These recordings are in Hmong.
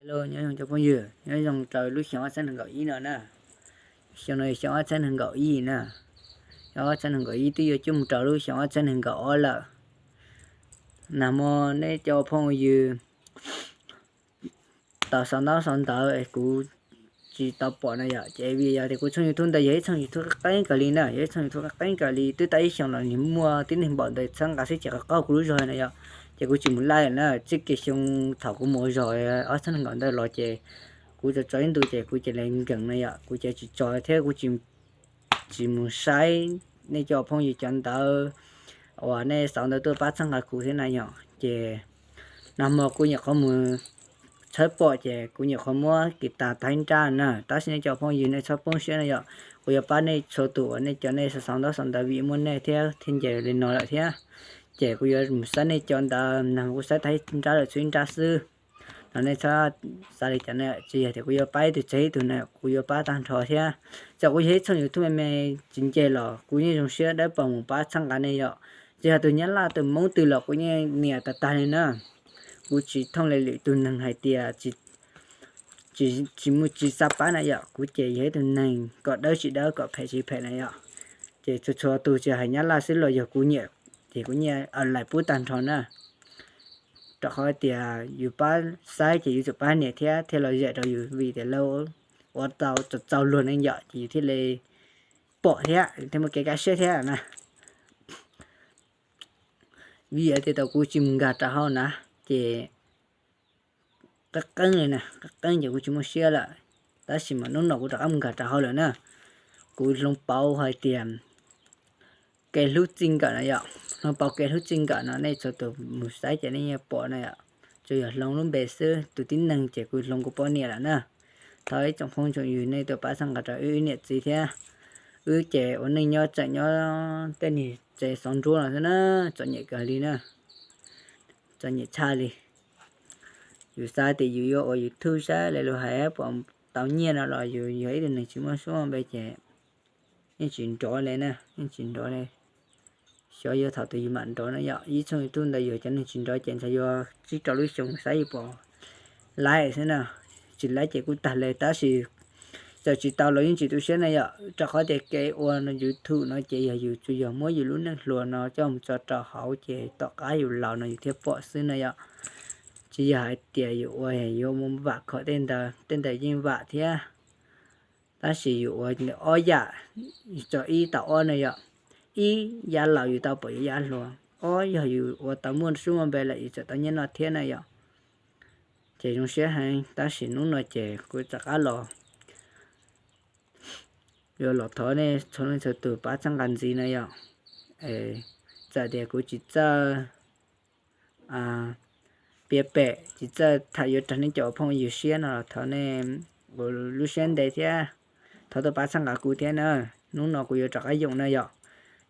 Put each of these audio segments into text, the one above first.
Hello, nyob zoo cov phooj ywg, nyob zoo rau lub xyoo ob txhiab nees nkaum ib no na. Xyoo no xyoo ob txhiab nees nkaum ib na, xyoo ob txhiab nees nkaum ib twb yuav coj mus rau lub xyoo ob txhiab nees nkaum ob lawm. Nag hmo nej cov phooj ywg tau sau ntaub sau ntawv es kuv tsis tau pom na yom, ces vim yog tias kuv tshooj YouTube ntawd yog ib tshooj YouTube qeeb kawg li na, yog ib tshooj YouTube qeeb kawg li, twb tau ib xyoos los nws muaj tib neeg npaum ntawd txhawb nqa xwb ces qhov qoj kuv lub zog na yom, ces kuv tsis mus laij na, txij kiag xyoo thaum kuv mus ua zog ob txhiab nees nkaum ntawd los ces kuv tso tso ib ntus ces kuv cia li nkees na yom, kuv cia li tsis tso thiab kuv tsis mus saib nej cov phooj ywg cov ntawv uas nej sau ntawv tuaj pab txhawb nqa kuv thiab na yom, ces nag hmo kuv nyuam qhuav mus tshawb pom ces kuv nyuam qhuav muab kiv tas tag ib nrab na, tab sis nej cov phooj ywg nej txhob poob siab na yom, kuv yuav pab nej txhua tus uas nej cov nej sau sau ntaub sau ntawv vim muaj nej thiab thiaj nce li no lawm thiab, ces kuv yuav mus saib nej cov ntawv nag hmo kuv saib tag ib nrab lawm tshuav ib nrab xwb. No nej txhob xav li cas na, tsis yog tias kuv yuav pab ib tug tseg ib tug na, kuv yuav pab tag nrho thiab. Txawm kuv yog ib tshooj YouTube me me tsis nce los kuv yeej zoo siab dawb paug mus pab txhawb nqa nej yom. Tsis yog tus nyab laj tus hmoob twg los kuv yeej nias tag tag li na. Kuv tsis thooj li lwm tus neeg hais tias tsis, tsis mus tsis xav pab na yom, kuv ces yog ib tug neeg kom dawb tsis dawb kom phem tsis phem na yom. Ces txhua txhua tus tsis hais nyab laj xwb los yog kuv nyiam ces kuv nyiam laim pub tag nrho na. Rau qhov tias yus pab saib ces yus txawm pab niam thiab thiaj los zam rau yus vim tias lawv ua tau txaus txaus luag neej yom, ces yus thiaj li pom thiab thiaj muaj kev kaj siab thiab na. Vim tias tau kuv tsis mus nkag rau hauv na, ces qeeb qeeb li na, qeeb qeeb ces kuv tsis muaj siab lawm. Tab sis mas hnub no kuv rov qab mus nkag rau hauv lawm na. Kuv hloov pauv hais tias kev hlub txij nkawm na yom, hloov pauv kev hlub txij nkawm no nej txhua tus mus saib ces nej yeej pom na yom. Tsuas yog hloov lub npe xwb, tus tib neeg ces kuv hloov kuv poj niam lawm na. Thov ib tsoom phooj tsoom ywg nej tuaj pab txhawb nqa rau wb niam txiv thiab. Wb ces ua neej nyob tseem nyob tej niag tsev xov nruab no xwb na, txom nyem kawg li na, txom nyem tshaj li. Yus xav tias yus yuav ua YouTube saib li luag hais pom tau nyiaj no los yus yog ib tug neeg tsis muaj suab npe ces yeej tsis nrov li na, yeej tsis nrov li. Xyov yuav thaum twg yus mam nrov na yom, ib tshooj YouTube ntawd yog cov neeg tsis nrov ces ntshe yuav tsib rau lub xyoo saib yuav pom laib xwb na. Tsis laib ces kuj tag li, tab sis txawm tsis tau los yeej tsis tu siab na yom, rau qhov tias kev ua YouTube no ces yog yus tsuas yog muab yus lub neej hluas no coj mus tso rau hauv ces tom qab yus laus no yus thiaj pom xwb na yom. Tsis yog hais tias yus ua yuav mus vam khom tej ntawd, tej ntawd yeej vam thiab. Tab sis yus ua ob yam, tso ib tau ob na yom. Ib, yav laus yus tau pom yus yav hluas, ob yog yus ua tau muaj suab muaj npe lawm yus txawm tau nyiaj noj thiab na yom. Ces zoo siab heev, tab sis hnub no ces kuv rov qab los yuav los thov nej txhua leej txhua tus pab txhawb nqa ntxiv na yom. Txawm tias kuv tsis txawj piav pem, tsis txawj tham yuav rau nej cov phooj ywg siab no los thov nej ua lub siab ntev thiab thov tuaj pab txhawb nqa kuv thiab na. Hnub no kuv yuav rov qab yoom na yom.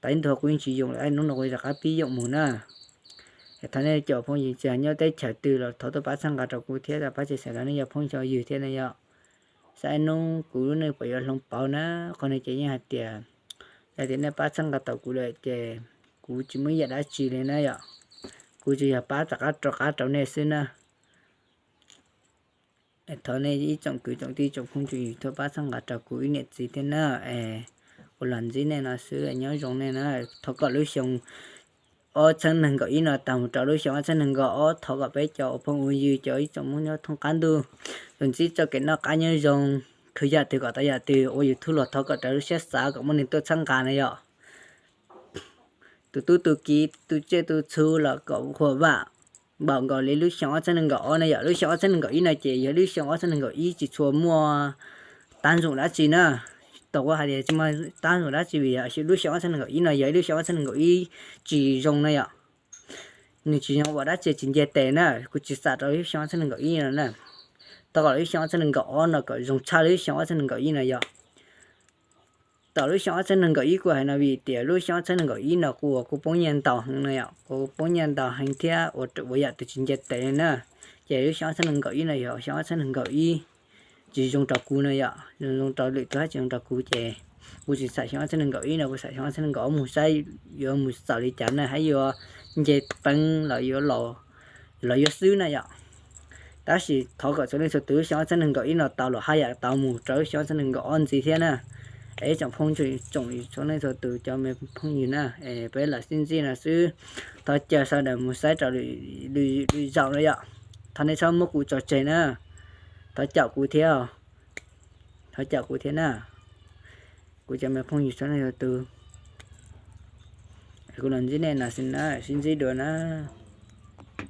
Tau ib ntu kuv yeej tsis yoom lawm, hnub no kuv yuav rov qab pib yoom mus na. Thov nej cov phooj ywg tsis hais nyob teb chaws twg los thov tuaj pab txhawb nqa rau kuv thiab pab tsis xav rau nej cov phooj cov ywg thiab na yom. Saib hnub kuv lub neej puas yuav hloov pauv na, qhov no ces yeej hais tias, yog tias nej pab txhawb nqa tau kuv lawm ces kuv tsis muaj ib yam dab tsi li na yom. Kuv tsuas yog pab rov qab rov qab rau nej xwb na. Thov nej ib tsoom kwv tsoom tij tsoom phooj tsoom ywg tuaj pab txhawb nqa rau kuv ib niam txiv thiab na. Ua los ntsib nej no xwb, nyob zoo nej na. Thov kom lub xyoo ob txhiab nees nkaum ib no tag mus rau lub xyoo ob txhiab nees nkaum ob, thov kom peb cov ua phooj ua ywg cov ib tsoom Hmoob nyob thoob qab ntuj, tus ntsib txoj kev noj qab nyob zoo, khwv yam twg kom tau yam twg, ua YouTube los thov kom raws lub siab xav kom muaj neeg tuaj txhawb nqa na yom. Tus tub tus kiv tus tsiaj tus txhu los kom huam vam npaum nkaus li lub xyoo ob txhiab nees nkaum ob na yom. Lub xyoo ob txhiab nees nkaum ib no ces yog lub xyoo ob txhiab nees nkaum ib tsis tshua muaj tag nrho dab tsi na. Tau kuv hais tias tsis muaj tag nrho dab tsi vim lub xyoo ob txhiab nees nkaum ib no yog ib lub xyoo ob txhiab nees nkaum ib tsis zoo na yom. Nws tsis zoo ua dab tsi tsis nce tes na, kuv tsis xam rau lub xyoo ob txhiab nees nkaum ib no na. Thov kom lub xyoo ob txhiab nees nkaum ob no kom zoo tshaj lub xyoo ob txhiab nees nkaum ib no yom. Tom lub xyoo ob txhiab nees nkaum ib kuv hais no vim tias lub xyoo ob txhiab nees nkaum ib no kuv ua kuv poob nyiaj ntau heev no yom, kuv poob nyiaj ntau heev thiab ua ua yam twg tsis nce tes li na. Ces lub xyoo ob txhiab nees nkaum ib no yog xyoo ob txhiab nees nkaum ib tsis zoo rau kuv no yom, zoo zoo rau lwm tus thiab tsis zoo rau kuv ces kuv tsis xam xyoo ob txhiab nees nkaum ib no, kuv xam xyoo ob txhiab nees nkaum ob mus saib yuav mus xaus li cas na, hais yuav nce peev los yuav los, los yuav xwb na yom. Tab sis thov kom txhua leej txhua tus xyoo ob txhiab nees nkaum ib no tau los haj yam tau mus rau xyoo ob txhiab nees nkaum ob ntxiv thiab na. Es ib tsoom phooj ywg, tsoom txhua leej txhua tus cov me phooj ywg na, es peb lam sib ntsib no xwb. Thov caw sawv daws mus saib rau lwm zaus na yom. Thov nej txhob muab kuv tso tseg na. Thov caum kuv thiab, thov caum kuv thiab na. Kuv cov me phooj ywg txhua leej txhua tus, kuv los ntsib nej no xwb na, sib ntsib dua na.